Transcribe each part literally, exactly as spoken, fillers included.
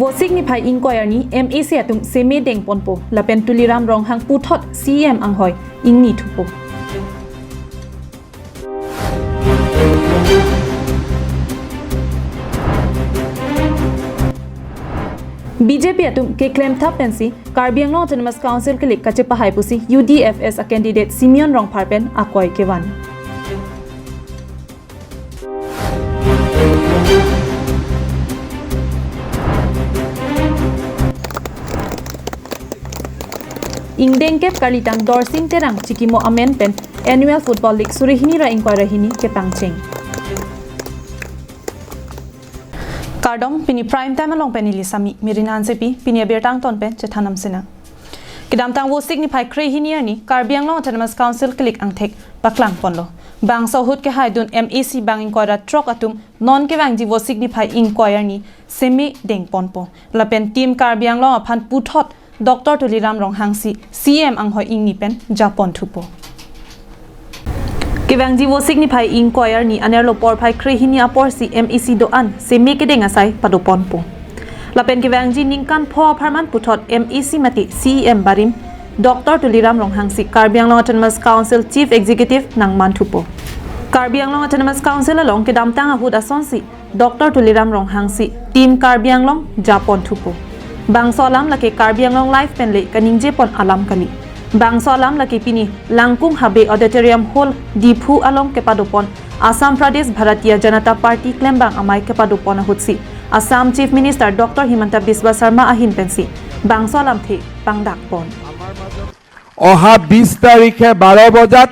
Vosik niphai ingkoi arni M A C atum seme dengponpo, lapen Tuliram Ronghang puthot C E M anghoi ingni thupo. B J P atum keklem thap pensi Karbi Anglong Autonomous Council kelik kachepahai pusi U D F S a candidate Simeon Rongphar pen akoi kevan. Ingdeng kep karlitang Dorsing Terang chikimo amen pen Annual Football League suri hini ra ingkoi ra hini kepangcheng. Kardom, pini Prime Time along pen neli Sami, Mirina Hansepi, pini abirta angton pen chethan nam sinang. Kedamtang Vosik niphai kre hini arni Karbi Anglong Autonomous Council kelik angthek paklangponlo. Bangso ahut kehaidun M A C bang ingkoi ra throk atum non kevangji Vosik niphai ingkoi arni seme dengponpo. Lapen Team Karbi Anglong aphan puthot Doctor Tuliram Ronghang si C E M anghoi ingni pen japon thupo. Kevangji Vosik niphai ingkoi arni anerlo porphai kre hini apor si M A C do-an seme kedeng asai padoponpo. Lapen kevangji ningkan pho apharman puthot M A C mate C E M barim Doctor Tuliram Ronghang si Karbi Anglong Autonomous Council Chief Executive nangman thupo. Karbi Anglong Autonomous Council along kedamtang ahut asonsi Doctor Tuliram Ronghang si Team Karbi Anglong japon thupo. Bangso alam lake Karbi Anglong Live pen le kaningjepon alam kali. Bangso alam lake pini Langkung Habe Auditorium Hall Diphu along kepadopon Assam Pradesh Bharatiya Janata Party klembang amei kepadopon ahutsi Assam Chief Minister Doctor Himanta Biswa Sarma ahin pensi bangso alamthe pangdakpon. অহা বিশ তাৰিখে বাৰ বজাত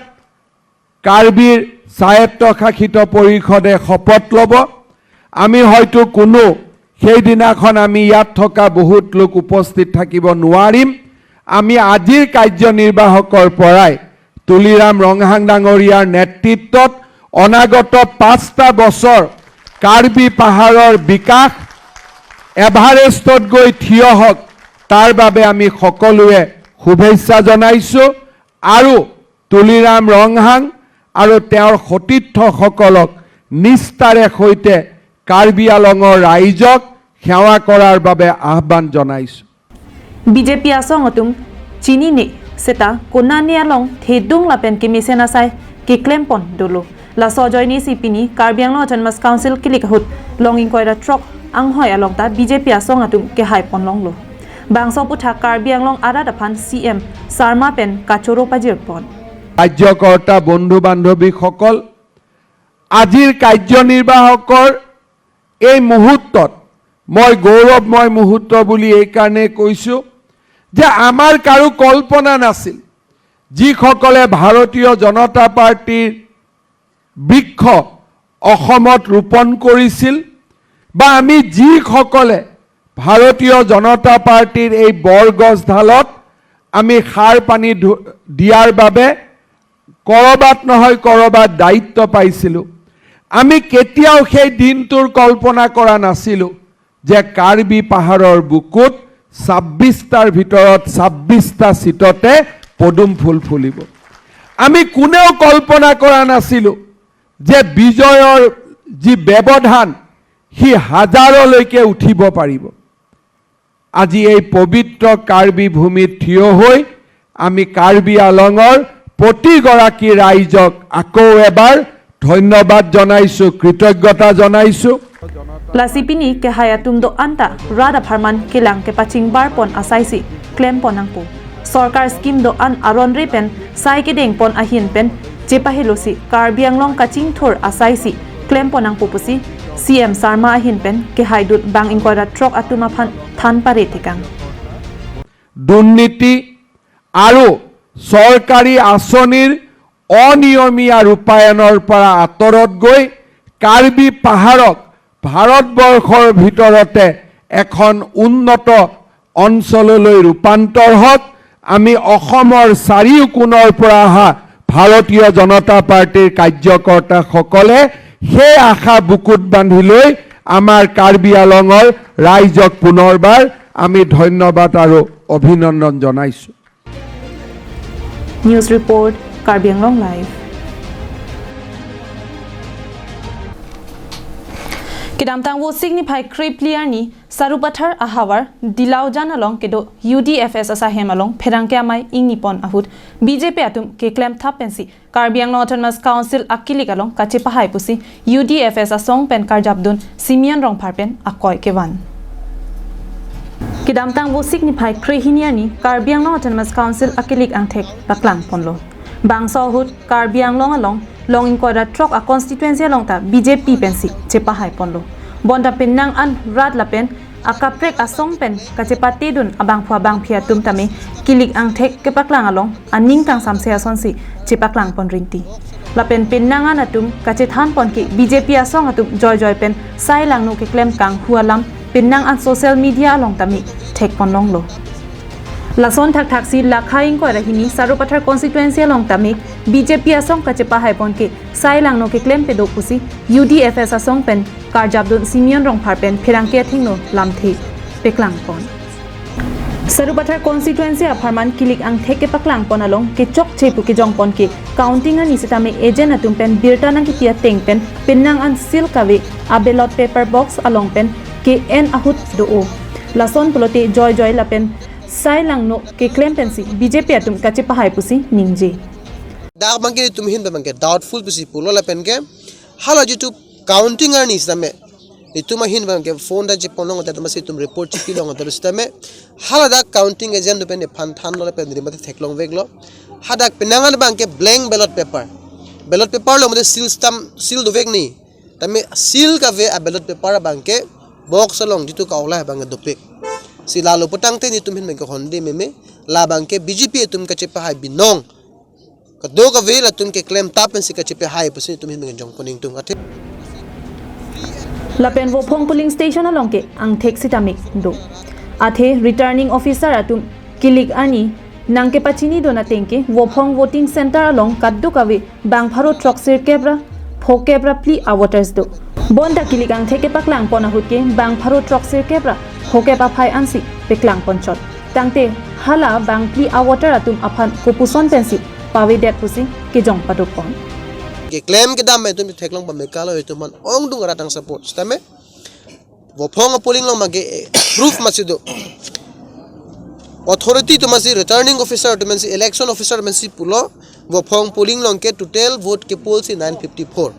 কাৰ্বিৰ স্বায়ত্তশাসিত পৰিষদে শপত ল'ব। আমি হয়তো কোনো সেইদিনাখন আমি ইয়াত থকা বহুত লোক উপস্থিত থাকিব নোৱাৰিম। আমি আজিৰ কাৰ্যনিৰ্বাহকৰ পৰাই তুলিৰাম ৰংহাং ডাঙৰীয়াৰ নেতৃত্বত অনাগত পাঁচটা বছৰ কাৰ্বি পাহাৰৰ বিকাশ এভাৰেষ্টত গৈ থিয় হওক, তাৰ বাবে আমি সকলোৱে শুভেচ্ছা জনাইছো আৰু তুলিৰাম ৰংহাং আৰু তেওঁৰ সতীৰ্থসকলক নিষ্ঠাৰে সৈতে কাৰ্বি আলঙৰ ৰাইজক সেৱা কৰাৰ বাবে আহ্বান জনাইছো। B J P asong atum chinine seta konane along thedung lapen kemesen asai keklempon dolo. Laso ajoinesi pini Karbi Anglong Autonomous Council kelik ahut long ingkoi ra throk anghoi along ta B J P asong atum kehaipon longlo. Bangso aphuthak Karbi Anglong arat aphan C M Sarma pen kachoro pajirpon. কাৰ্যকৰ্তা বন্ধু বান্ধৱীসকল, আজিৰ কাৰ্যনিৰ্বাহকৰ এই মুহূৰ্তত মই গৌৰৱময় মুহূৰ্ত বুলি এইকাৰণে কৈছো যে আমাৰ কাৰো কল্পনা নাছিল, যিসকলে ভাৰতীয় জনতা পাৰ্টিৰ বৃক্ষ অসমত ৰোপণ কৰিছিল বা আমি যিসকলে ভাৰতীয় জনতা পাৰ্টিৰ এই বৰগছডালত আমি সাৰ পানী ধু-, দিয়াৰ বাবে ক'ৰবাত নহয় ক'ৰবাত দায়িত্ব পাইছিলো, আমি কেতিয়াও সেই দিনটোৰ কল্পনা কৰা নাছিলো যে কাৰ্বি পাহাৰৰ বুকুত ছাব্বিশটাৰ ভিতৰত ছাব্বিশটা চিটতে পদুম ফুল ফুলিব। আমি কোনেও কল্পনা কৰা নাছিলো যে বিজয়ৰ যি ব্যৱধান, সি হাজাৰলৈকে উঠিব পাৰিব। আজি এই পবিত্ৰ কাৰ্বি ভূমিত থিয় হৈ আমি কাৰ্বি আলঙৰ প্ৰতিগৰাকী ৰাইজক আকৌ এবাৰ ধন্যবাদ জনাইছো, কৃতজ্ঞতা জনাইছো। Lasi pini kehai atum do-an ta rat apharman kelang kepachingbarpon asaisi klempon nangpo. Sorkar scheme do-an aron re pen sai kedengpon ahin pen chepahelosi Karbi Anglong kachingthur asaisi klempon nangpo pusi C M Sarma ahin pen kehaidun bang ingkoi ra throk atum aphan than pare tekang. দুৰ্নীতি আৰু চৰকাৰী আঁচনিৰ অনিয়মীয়া ৰূপায়ণৰ পৰা আঁতৰত গৈ কাৰ্বি পাহাৰক ভাৰতবৰ্ষৰ ভিতৰতে এখন উন্নত অঞ্চললৈ ৰূপান্তৰ হওক। আমি অসমৰ চাৰিও কোণৰ পৰা অহা ভাৰতীয় জনতা পাৰ্টিৰ কাৰ্যকৰ্তাসকলে সেই আশা বুকুত বান্ধি লৈ আমাৰ কাৰ্বি আলঙৰ ৰাইজক পুনৰবাৰ আমি ধন্যবাদ আৰু অভিনন্দন জনাইছো। News report, Karbi Anglong Live. Kedamtang Vosik niphai kre phli arni Sarupathar ahavar Dilaujan along kedo U D F S asahem along pherangke amei ingni pon ahut B J P atum keklem thap pensi Karbi Anglong Autonomous Council akilik along kachepahai pusi U D F S asong pen karjapdun Simeon Rongphar pen akoi kevan. Kedamtang Vosik niphai krehini arni Karbi Anglong Autonomous Council akilik angthek paklang ponlo. Bangso ahut Karbi Anglong along long ingkoi ra throk a constituency along ta B J P pensi chepahai ponlo. Bonta penang an rat lapen akaprek asong pen kachepatedun abangphu abangphi atum tame kilik angthek kepaklang along aning kangsamse asonsi chepaklang pon rinti. Lapen penang an atum kachethan pon ke B J P asong atum joijoi pen sai langno keklem kanghu alam penang an social media along tame thek pon longlo. Lason thakthaksi lakha ingkoi ra hini Sarupathar constituency along tame B J P asong kachepahai pon ke sai langno keklem pedo pusi U D F S asong pen karjapdun Simeon Rongphar pen pherangke athengno lamthe paklang pon. Sarupathar constituency apharman kilik angthek kepaklang pon along kechokche pu kejong pon ke counting arni sitame agent atum pen birta nangkepi ateng pen penang an seal kave a ballot paper box along pen ke-en ahut do-o. Lason pulote joijoi lapen sai langno keklem pensi B J P atum kachepahai pusi ningje. Dak abangke netum ahin abangke doubtful pusi pulo lapen ke hala jitu counting arni sitame netum ahin abangke phone ta chepon long ta masi netum report chepi long ta sitame hala dak counting agent atum pen nephan thanlo lapen rimate theklong veklo. Hadak penang an abangke blank ballot paper. Ballot paper lo mate seal stamp, seal dovek ni. Tame seal kave a ballot paper abangke box along jitu kaulai abangke dopik. Si lalo putangte netum ahin abangke honde meme, la abangke B J P atum kachepahai binong. Kadokave latum keklem thap pensi kachepahai pusi netum ahin abangke jong pon ingtung athe. Lapen Vophong polling station along ke angthek sitame do. Athe returning officer atum kilik arni nangkepachinidun ateng ke Vophong voting center along kadokave bang pharo throksirkep ra phokep ra phli a voters do. Bonta kilik angthek kepaklang pon ahut ke bang pharo throksirkep ra phokep aphai ansi paklang ponchot. Tangte hala bang phli a voter atum aphan kopuson pensi pavedet pusi kejong paduk pon. Keklem kedam atum theklong pame kalo atum aphan ongdung rat nang support sitame Vophong polling along abangke, eh, proof masi do. Authority atum masi, returning officer atum masi, election officer masi pulo, Vophong polling along ke total vote ke-poll si nine fifty-four.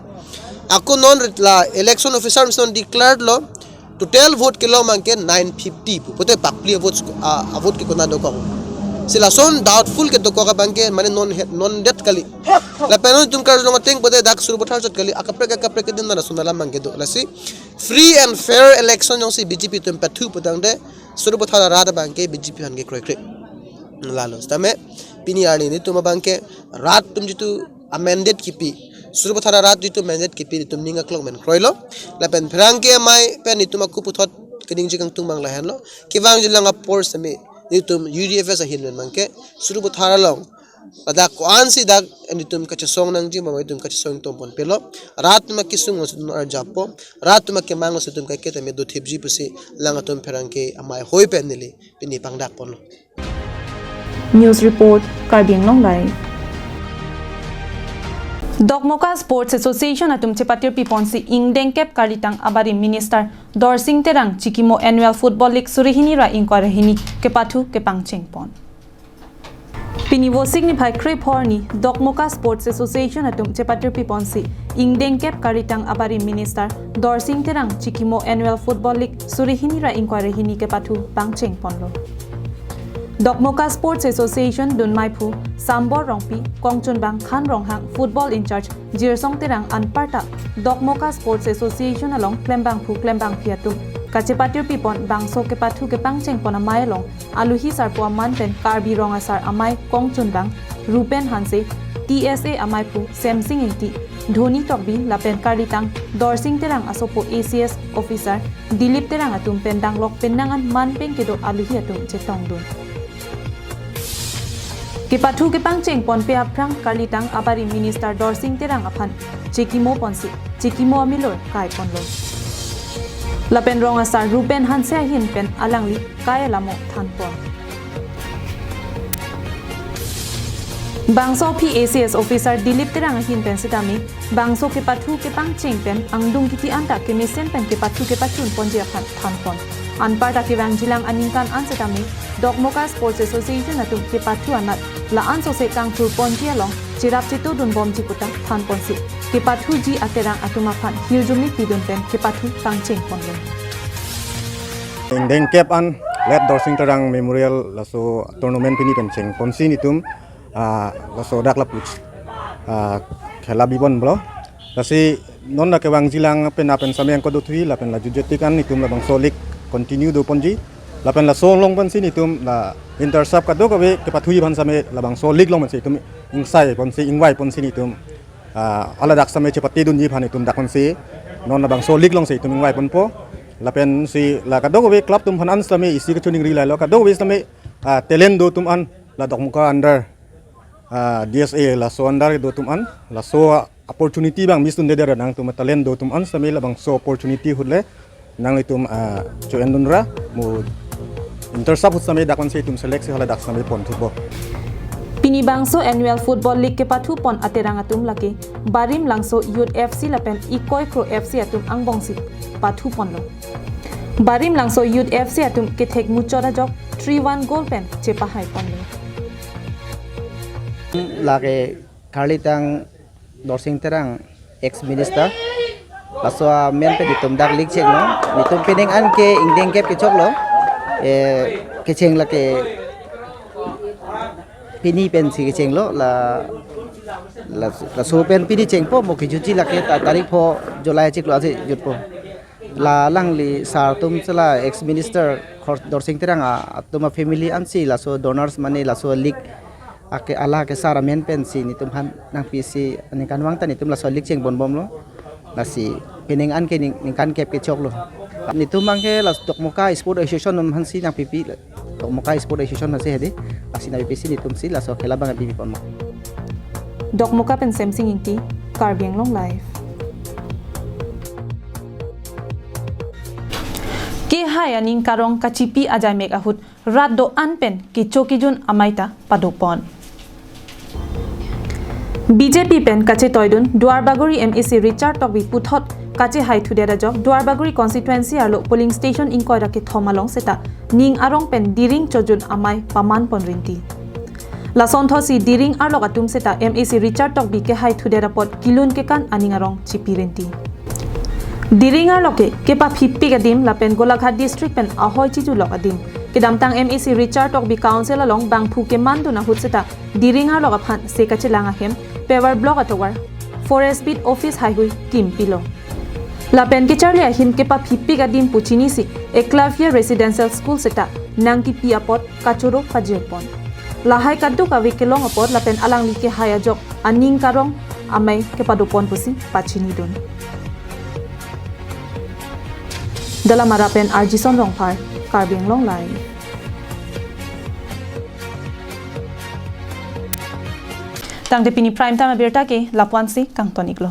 Ako non ret-, la election officer masi non declared lo, total vote kelong abangke nine fifty pu. Pute pakpli vote, ah, vote ke kona dokok. Si lason doubtful kedokok abangke mane non het, non det kali. Lapen non netum karjulong ateng pute dak Sarupathar chot kali, akaprek akaprek kedun na sona lam abangke do. Lasi free and fair election jongsi B J P atum pathu putangte Sarupathar arat abangke B J P aphan kekroikre. Lalo sitame pini arni netum abangke rat atum jitu amended kipi, Sarupathar arat jitu amended kipi netum ning aklong pen kroilo. Lapen pherangke amei pen netum aku puthot keningje kangtung abang lahenlo. Kevangjilang apor sitame netum U D F S ahin pen abangke Sarupathar along ladak ko-ansi dak netum kachesong nangji ma netum kachesong ingtong ponpelo. Rat atum akesung lo si netum arjappo. Rat atum akemang lo si netum kaiketa me dothipji pusi lang atum pherangke amei hoi pen neli pini pangdak ponlo. News report, Karbi Anglong Live. Dokmoka Sports Association atum chepatirpi ponsi ingdengkep kalitang abarim Minister Dorsing Terang chikimo Annual Football League suri hini ra ingkoi ra hini kepathu kepangcheng pon. Pini Vosik niphai krepho arni Dokmoka Sports Association atum chepatirpi ponsi ingdengkep kalitang abarim Minister Dorsing Terang chikimo Annual Football League suri hini ra ingkoi ra hini kepathu pangcheng ponlo. Dokmoka Sports Association dunmaiphu Sambor Rongpi, kongchunbang Khan Ronghang, football in-charge Jirsong Terang anparta Dokmoka Sports Association along klembangphu klembangphi atum kachepatirpi pon bangso kepathu kepangcheng pon amei along aluhi sarpo aman pen Karbi Rong Asar Amei kongchunbang Rupen Hanse, T S A ameiphu Semsing Ingti, Dhoni Tokbi lapen kalitang Dorsing Terang asopo A C S officer Dilip Terang atum pen danglok penang an man pen kedo aluhi atum chetongdun. Kepathu kepangcheng ponpe aphrang kalitang abarim Minister Dorsing Terang aphan chikimo ponsi chikimo amilor kai ponlo. Lapen Rong Asar Rupen Hanse ahin pen alangli kai alamo than pon. Bangso aphi A C S officer Dilip Terang ahin pen sitame bangso kepathu kepangcheng pen angdung kiti anta kemesen pen kepathu kepachun ponji aphan than pon. Anparta kevangjilang aningkan an setame Dokmoka Sports Association atum kepathu anat la-an sose kangthur ponji along cherap chetudun bomji puta than ponsi kepathuji aterang atum aphan hirjume pidun pen kepathu pangcheng ponlo. Ingdeng kep an Late Dorsing Terang Memorial laso tournament pini pen cheng ponsi nitum, ah, laso dak lapu, ah, khela bipon blo. Lasi non la kevangjilang pen apen samyang kodothui lapen la jutjetik an nitum labangso league continue do ponji. Lapen laso along pensi nitum la inter sub kadokave kepathui aphan same labangso league along pensi itum ingsai ponsi ingvai ponsi nitum, ah, ala dak same chepatedunji aphan itum dak pensi non labangso league alongsi itum ingvai ponpo. Lapensi la kadokave club atum aphan an same isi kachiningri lailo, kadokave same, ah, talent do atum an la Dokmoka under, ah, D S A laso under do atum an laso opportunity abang miss dunde der, nangtum talent do atum an same labangso opportunity ahut le nanglitum, ah, cho-endunra, mo inter sub ahut same dak pensi itum select si hala dak same ponthupo. Pini bangso annual football league kepathu pon aterang atum lake Barim Langso Youth F C lapen Ikoi Kro F C atum angbongsi pathu ponlo. Barim Langso Youth F C atum kethek muchot ajok three one goal pen chepahai ponlo. Lake karlitang Dorsing Terang ex minister. Laso amen pen itum dak league chenglo. Nitum pining an ke ingdeng kep kechoklo. Eh, kecheng lake pini pensi kechenglo. La, la, laso pen pini chengpo mo kejutji lake ta, tarik pho July chiklo asi jutpo. La alangli sar atum sela ex minister Khor-, Dorsing Terang a, atum a family ansi laso donors mane laso league ake ala ke sar amen pensi nitum aphan nangpisi aningkanvang ta nitum laso league cheng ponbomlo. Lasi pining an ke ning-, ningkan kep kechoklo. Nitum abang ke las Dokmoka Sport Association atum aphansi nangpipi. Dokmoka Sport Association aphansi hedi. Lasi nangpipisi nitumsi laso khela abang pipi ponbom. Dokmoka pen Semsing Ingti, Karbi Anglong Live. Kehai aning karong kachipi ajaimek ahut rat do-an pen kecho kejun amei ta padopon. B J P pen kachetoidun Duarbagori M A C Richard Tokbi puthot kachehai thudet ajok Duarbagori constituency arlo polling station ingkoi ra kethom along seta ning arong pen diring chojun amei paman pon rinti. Lason thotsi diring arlok atum seta M A C Richard Tokbi kehai thudet apot kelun kekan aning arong chipi rinti. Diring arlok ke kepaphipik adim lapen Golaghat district pen ahoi chijulok adim. Kedamtang M A C Richard Tokbi council along bangphu kemandun ahut seta diring arlok aphan se kachelang ahem paver block atovar forest beat office haihui kim pilo. Lapen kecharli ahim kepaphipik adim pu chinisi Eklavya Residential School seta nangkipi apot kachoro pajirpon. Lahai kadokave kelong apot lapen alangli kehai ajok aning karong amei kepadopon pusi pachinidun. Dalamara pen Arjison Rongphar, Karbi Anglong Live. Tangte pini prime time abirta ke lapu-ansi kangton-iklo.